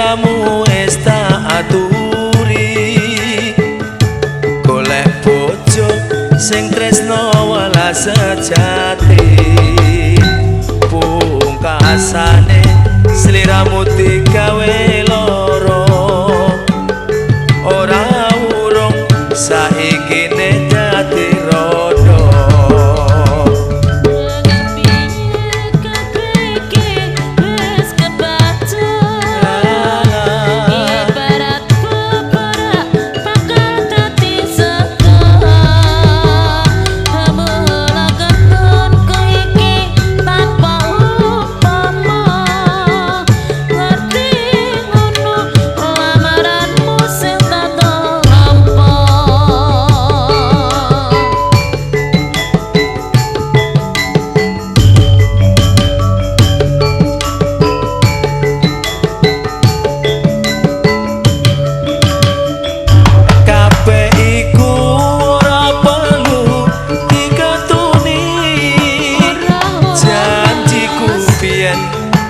Sliramu wis tak aturi, golek bojo sing tresno welas sejati. Pungkasane sliramu digawe loro, ora urung saiki ne dadi rodo.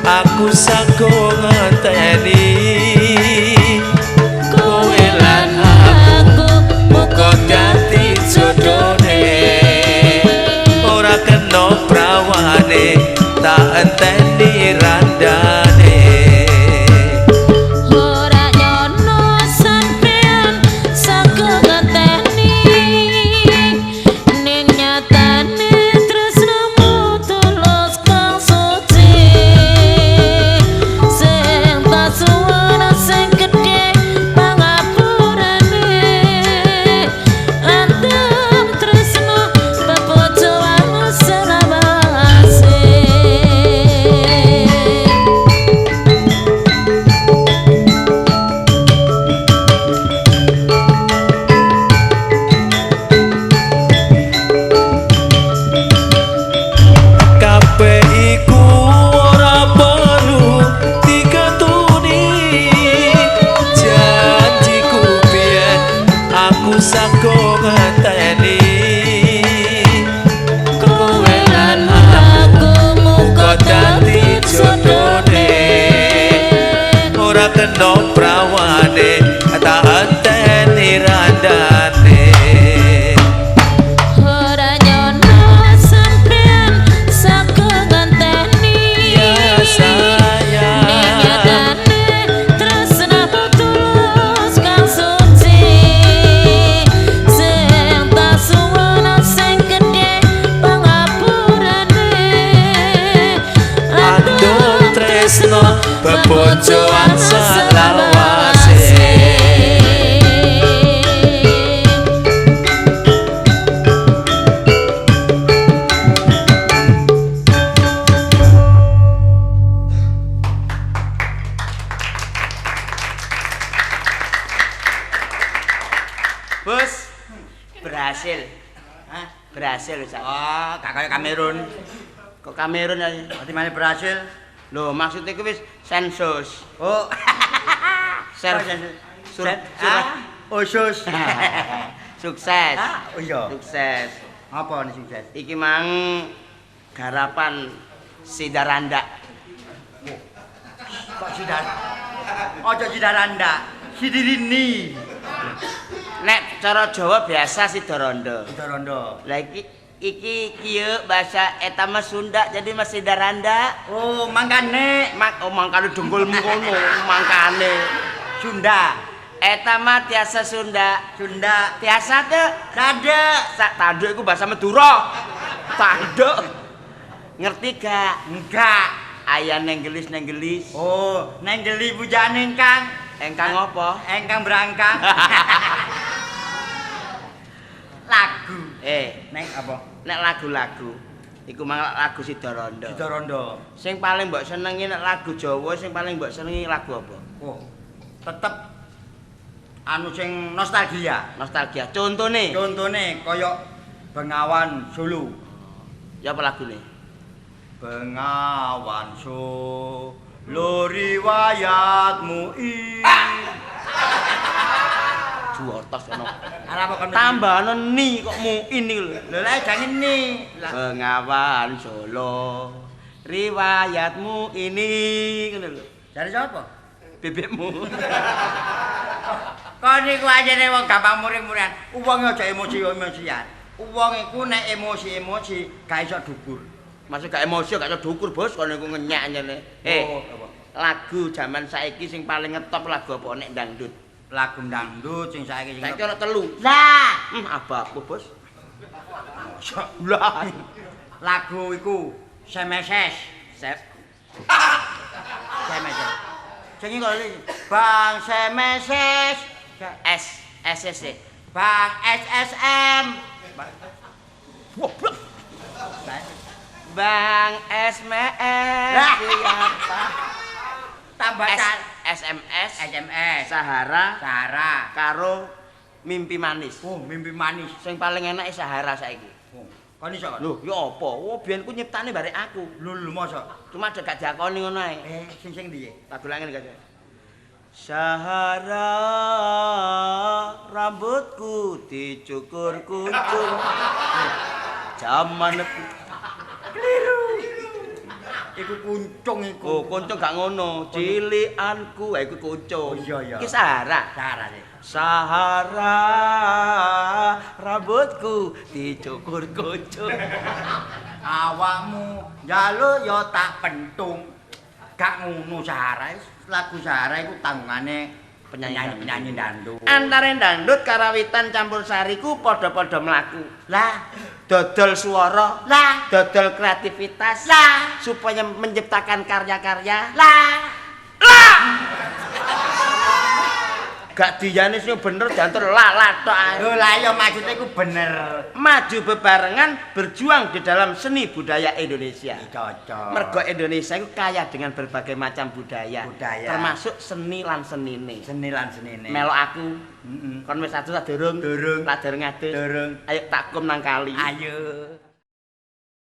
Aku sago ngenteni kowe lan aku muga dadi jodone, ora kena prawane tak enteni randane. Ora nyono sampean sago ngenteni, ning nyatane tresnamu tulus kang suci. Sago ngenteni kowe lan aku muga dadi jodone, ora kena prawane tak enteni randane. Ora nyono sampean sago ngenteni, ya sayang, nyatane tresnamu tulus kang suci. Bebojoan selawase. Bos, berhasil. Hah? Berhasil, Cak. Oh, gak kaya Kamerun. Kok Kamerun ya? Berarti mana berhasil? Loh, maksudnya ku wis sensus. Oh. Usus. Sukses. Ah, oh iya. Sukses. Apa nih sukses? Iki mang garapan Sidaranda. Kok Sidar? Aja Sidaranda, Sidirini. Nek cara Jawa biasa Sidaranda. Sidaranda. Lah iki iki kieu bahasa eta mah Sunda jadi mah Sidaranda. Oh, mangkane. Oh mangkane dengkulmu kono, mangkane. Sunda. Eta mah tiasa Sunda. Sunda. Tiasa teu? Tanduk. Sak tanduk iku bahasa Madura. Tanduk. Ngerti gak? Enggak. Aya nenggelis nenggelis. Oh, nenggeli pujane ingkang. Engkang apa? Engkang berangkang. Lagu. Nek apa? Nek lagu-lagu iku mang lagu Sidaranda. Sidaranda. Sing paling mbok senengi nek lagu Jawa sing paling mbok senengi lagu apa? Oh, tetep anu sing nostalgia. Nostalgia. Contone? Contone kaya Bengawan Solo. Ya apa lagune? Bengawan Solo riwayatmu iki. Juotos ono. Arep kok tambahane ni kok muin iki lho. Lho lek jangan ni. Bengawan Solo riwayatmu ini ngono lho. Jare sapa? Bebekmu. Kon niku ajene wong gampang muring-muringan. Wong aja emosi-emosian. Wong iku nek emosi-emosi gak iso dukur. Masuk gak emosi gak iso dukur, Bos, kon niku ngenyak anjene. Eh, Oh, apa? Lagu jaman saiki sing paling ngetop lagu apa nek dangdut? Lagu dangdut sing saiki sing Saiki ana telu. Lah, Abahku, Bos. Lah, lagu iku SMSS. Sep. SMSS. Sing iki kok Bang SMSS, S S S C. Bang SSM. Goblok. Bang S M S Lah. siapa? Tambah S SMS SMS. Sahara Sahara. karo Mimpi Manis. Oh, Mimpi Manis. Sing paling enak Sahara saiki. Oh, kon iso kon? Lho, ya apa? Oh, biyen ku nyiptane barek aku. Lho, lho mosok. Cuma ada gak diakoni ngono ae. Eh, sing sing ndi? Tak ulangin gak? Sahara rambutku dicukur kuncung. Jaman aku. Iku kuncung iku. Oh, kuncung gak ngono. Cilikanku, ha iku kuncung. Oh, iya, iya. Iki Sahara. Sahara sih. Sahara rambutku dicukur kuncung. Awakmu njaluk ya tak pentung. Gak ngono Sahara. Lagu Sahara iku tanggungane Penyanyi penyanyi dangdut. Antare dangdut karawitan campur sariku padha-padha mlaku. Lah, Dodol suara, lah, dodol kreativitas, lah, supaya menciptakan karya-karya. Lah. Gak diyane sing bener jantur la la tok ae. Lho lah ya maksudnya iku bener. Maju bebarengan berjuang di dalam seni budaya Indonesia. Cocok. Mergo Indonesia itu kaya dengan berbagai macam budaya, Budaya. Termasuk seni lan senine. Seni lan senine. Melok aku. Heeh. Kon wis adus ta durung? Durung. Lah durung adus. Durung. Ayo tak kum nang kali. Ayo.